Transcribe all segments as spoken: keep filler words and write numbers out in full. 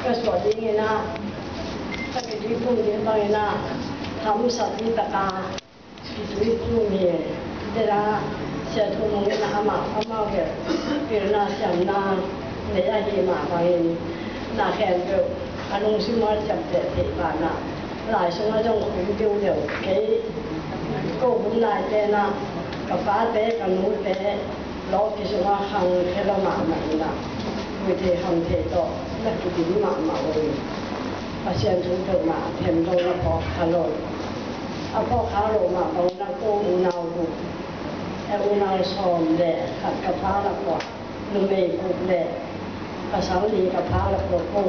Ka suah dingin ah, ka kituiphum ding bangin ah, hamsa ding taka kituiphum hi. Tena Sia Thum Mung in ah amah, amau bel pilna siamna nei ahih mah bangin, na khempeuh a lungsim a ciamteh theih banah, lai sungah zong khum deuhdeuh kei. Ko hun lai tenah ka pate, ka nute lawki sungah khangkhia mahmah inah, vui thei kham thei tawh na kidim mahmah uh hi. Pasian thu peuhmah them zong na phawk kha lo. A phawk kha lo mah bangin ah ko unau guk, e, unau sawm le khat ka pha lak uah, numei guk le pasal li ka pha lak uah ko.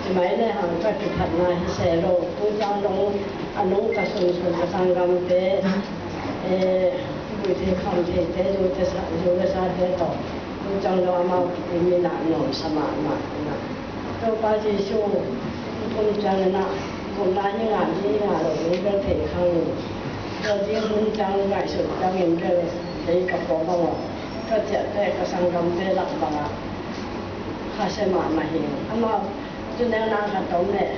Ci mai le hang ka kiphatna hi se lo. Tungtang dong a nung ka sunsun ka sanggamte, e, vui thei kham theite, zu te sa, zu le sate tawh tungtang dong amau kidim inah nuamsa mahmah inah. Topa Jesu, hun ciang inah, hun lai hi ngah, hi ngah lo ding bel thei khang in. Tua ding hun ciang ngaihsut ciangin bel, kei ka pua bang aw, ka ciahte, ka sanggamte lak bangah khasia mahmah hi. Amau tu neu nang khat om leh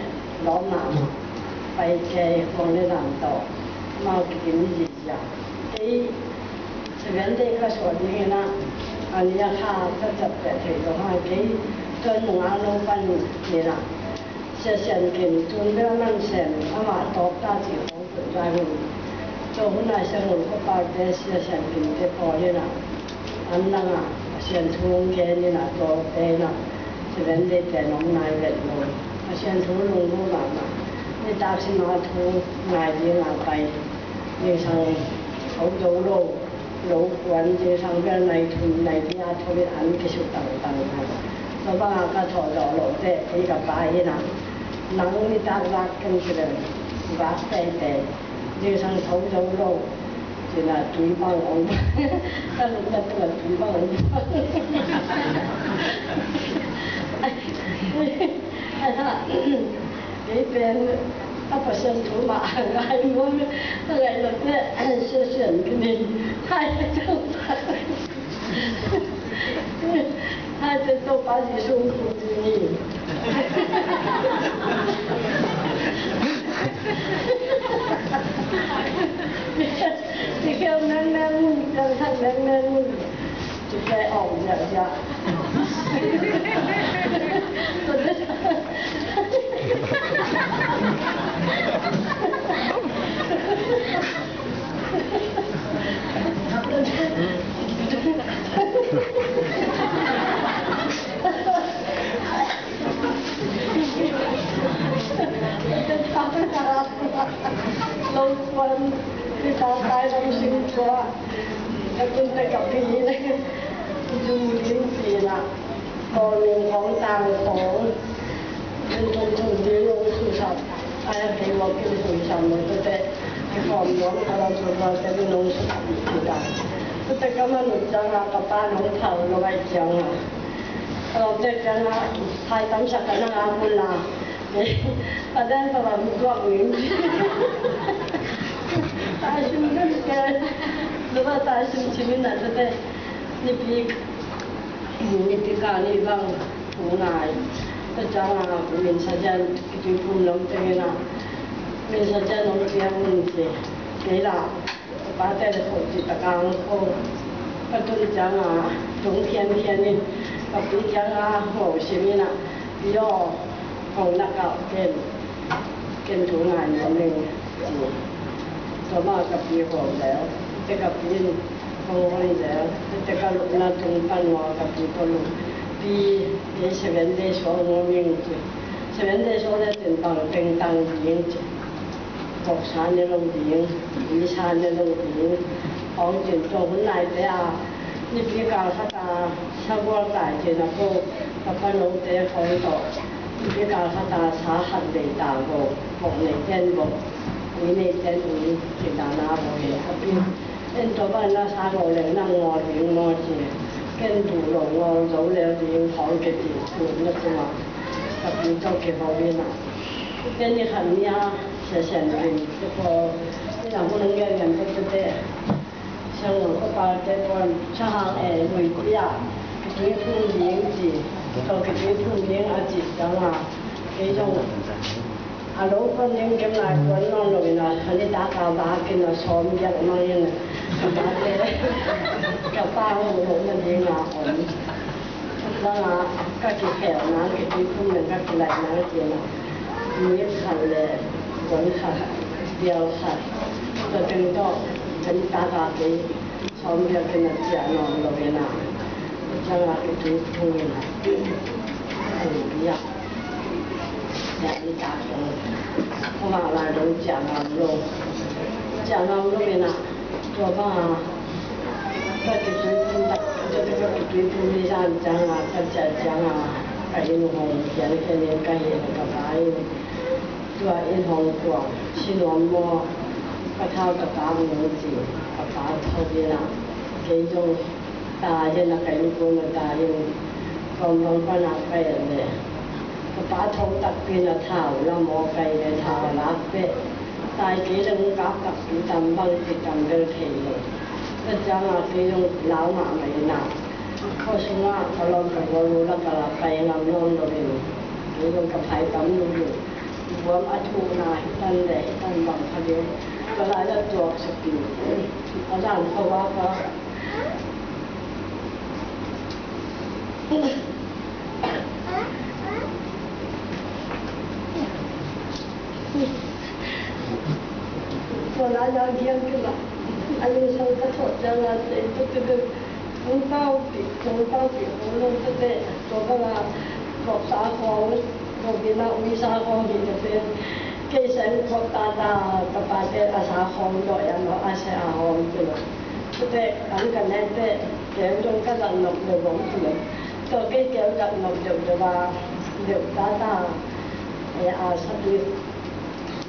lawm mahmah. Pai kei, kuang le dan tawh amau kidim hi zia. Kei Seventh Day ka suah dingin ah, a ni a kha ka ciapteh thei lo hang, kei tua nungak no pan inah, Sia Sian Kim, tun bel a man sem, amah tawp ta cih khawng tun zang in. Tua hun ah Sia Ngul Khuapalte, Sia Sian Kimte pawl inah, an langah Pasian thu gen inah, tawpte inah, Seventh Day te nong nai vet lo. Pasian thu lungdam mahmah. Nitak sima thu ngai dingah pai. Zingsang tho zo lo, lo kuan, zingsang bel nai thum, nai li a tho in an kisuk tangtang a. Tua bangah ka thawh zawh loh teh, kei ka pa inah, nang nitak vak ken ci leng, vak teitei. Zingsang tho zo lo, ci-in ah tui bang ong. Ka lutna tungah tui bang ong. Kei pen a Pasian thu mah a ngai nuam, a ngai lote Sia Sian Kim in hai te Topa, hai te Topa Jesu thu ding hi. Ti kheu nang nang, ti kheu nang nang. Ci kei awng ziahziah. Lo kuan, i tatai lam sing tua, ka tun te ka pi le, zu lim pi na, kawlning khawng, tang khawng, thum thum thum ding lo susap, ai a kei wak in susap lo tute, i khawm nuam ka lam tua tua te lo susap pi ta. Tute ka man ut ciang a, ka pa nong phal lo ai ciang a, ka lam te ciang a, hai tam sak ka na a mun la. Padan pa bang tuak ning. Taisim dun ke. Lupa taisim cimin na tute. Nipi, nipi ka ni bang. Ngai. Tua ciang a, min sa jan, kituiphum lam teng in a, min sa jan ong piang un ci. Kei la. Ka pate le kho cih taka ang kho. Ka tun ciang a, tung khiankhian in, ka pi kiang a, hong sim in a, pi aw, hong na kah ken, ken thu ngai nuam ing, ci. Tua ma ka pi hong lel, te ka pi in hong hon lel, te ka lupna tung pan ua ka pi ko lum, pi, kei Seven Days suak nuam ing, ci. Seven Days suak le cin bang teng tang ding, ci. Voksa ne lo ding, misa ne lo ding. Hong cin tua hun naite a, nipi kal khat a, sagual tai cin a ko, ka pa note hong tawh. Nipi kal khat a, sa khat nei ta ko, vok nei ten vok, ui nei ten ui, cin a na ko he, a pi. En tua bang na sa ngaw leng na ngaw ding maw ci. Ken duh lo ngaw zo leu ding hong ke ci, duh na tungah. Ka pi tawh kihawm in a. Ken ni khat ni a, Sia Sian Kim te pawl, ken a hun ngen ngen te te te. Sia Ngul Khuapalte pawl, sa hang e, lui pi a, tui phum ding ci. Tua kituiphum ding a cih ciangin kei zong a lo kuan ding kem lai kuan nawn lo in a, a nitak a vak in a sawm giak mang in a, ka pa hong muhna ding a om. Bang a ka kikhel nang, kituiphum nang ka kilaih nang ci in a, minute khat le kuan khat, bial khat, tua teng tawh a nitak a kei sawm giak in a ciah nawn lo in a, ciang a kituiphum in a, a biak. Ciah ni tak in, khuavak lai dong ciah ngam lo. Ciah ngam lo in a, tua bang a, ka kituiphum tak, tua ka kituiphum ni zan ciang a, ka ciah ciang a, ka inn hong pian khen in ka hi in ka pa in. Tua inn hong kuang, si nuam maw, ka thau ka pa hong ci, ka pa thau in a, kei zong ta in a, ka innkuan a ta in, kawm bang pan a ka et le, ka pa thau takpi in a thau la maw ka et le thau lak peh, tai kei le hong kap takpi tam bang ci tam bel thei lo. Tua ciang a kei zong lau mahmah in a, khuasung a ka lawm ka gual lu la ka la pai ngam nawn lo in, kei zong ka phai tam lo in. Buang a thuhna hi tan le hi tan bang kha ding. Ka lai la tuak suk in. A zan khuavak a. Tua lai la giang kei la. A inn sang ka thawh ciang a tei tuk tuk tuk. Hong paupih, hong paupih, hong lawm tete, tua bang a, voksa khawng, vokina uisa khawng hi tete. Kei seng vok tata, ka pate a sa khawng dawh a maw, a sia a hawng tilo. Tete, an ka nek te, keu zong ka zat nop lo bawm tilo. Tua kei keu zat nop deuh deuh a, deuh tata, e, a sa tui.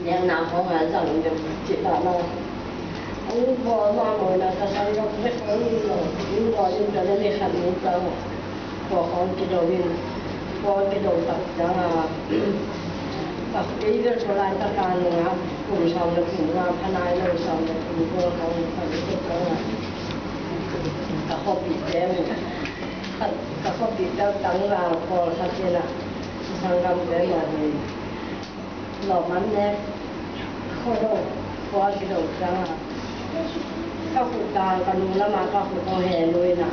Nekna khawng a zang deuh cih dah na. Hong bawl mahmah na ka sang deuh bek hong lo. Hong bawl in ka le le khat hong tang. Khua khawng kido in. Khua kido tak ciang a. Ka kei bel tua lai tak a nung a. Kum sawm le kum nga pha nai lo sawm le kum kua khawng ka le le ciang a. Ka khuapihte. Ka khuapihte tang a bawl khat in a. Sanggamte mah hi. Lawm an nek, khuado, khua kido ciang a, ka khut tang, ka nu lam a ka khut hong he lo in a,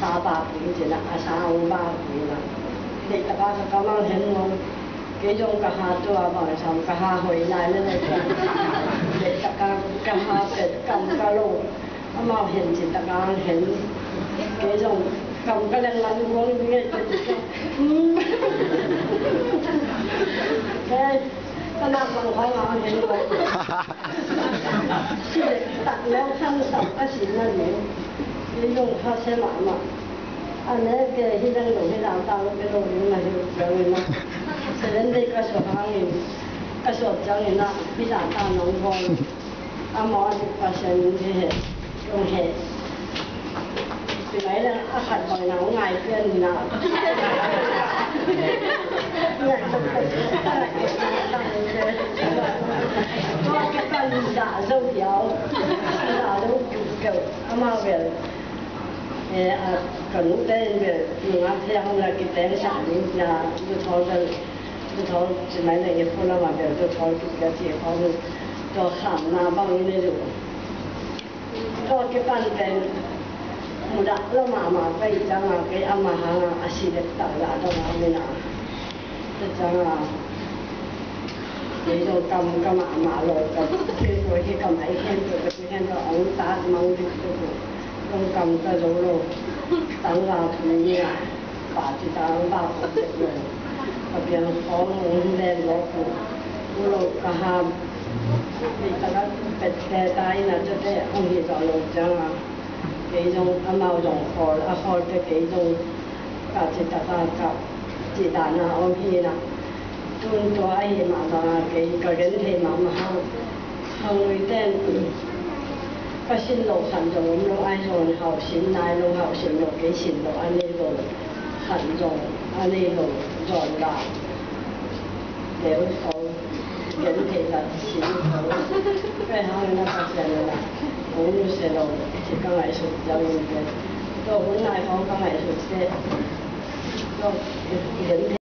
sa bak in ci in a, a sa hong bak in a. Deih tak a ka kam hong hen nuam, kei zong ka ha tua bang sam, ka ha hoih lai na nei ka. Deih tak a ka ha pet kam ka lo. Amau hen cih tak a hong hen. Kei zong kam ka leng lam guang ding ei ka ci ka. Hmm. Kei ka nak bang khawng a hong hen guang. Si leh tak leng khang sap a si na leng. Kei zong kha sia mahmah. A ne kei hi leng lo hi lam tang lo kei lo ding na hi lo ding na. Seven day ka suak hangin ka suak ciangin a hi lam tang nong guang. Amau a dik Pasian in hi he, kong he. Pi mai le a khat bang na ngai pian na. Ngai tuk tuk. Tua ke kan da zo diau. Da zo kiu kiu. Amau bel. E, a, ka nu te in bel. Nungak te hong la kiteng sa ni na. Du thol bel. Du thol ci mai le ye ko la ma bel. Du thol kiu kiu ci ko. Tua kham na bang ni du. Tua kipan pen mudah lo mahmah ka hih ciangin kei ama hangin a si dek tak zah dong a om in a. Tua ciangin kei zong kam ka mahmah lo ka, kei zong hi ka mai khen tua ka khen tua hong tat mang dik tuk uh. Zong kam ka zo lo. Tangval thum ni a. Pa ci ta ang ba ko tek lo. Ka piang khawng hong len lo ko. Ko lo ka ham. Kei ta ka pet te ta in a tua te hong hi zo lo ciang a. Kei zong amau zong khawl, a khawl te kei zong ka ci ta ka ka ci ta na om hi na. Tun tua ahi mah bang a kei ka gen thei mahmah hang. Khanglui ten ka sin loh khat zong om lo, ai zong hauh sin nai lo, hauh sin lo, kei sin loh a nei lo khat zong a nei lo zawn la. Leu kho gen thei la sin kho. Kai hang na ka sian na. Kong nu se lo, ci ka ngaihsut zang in te. Tua hun nai khawng ka ngaihsut te.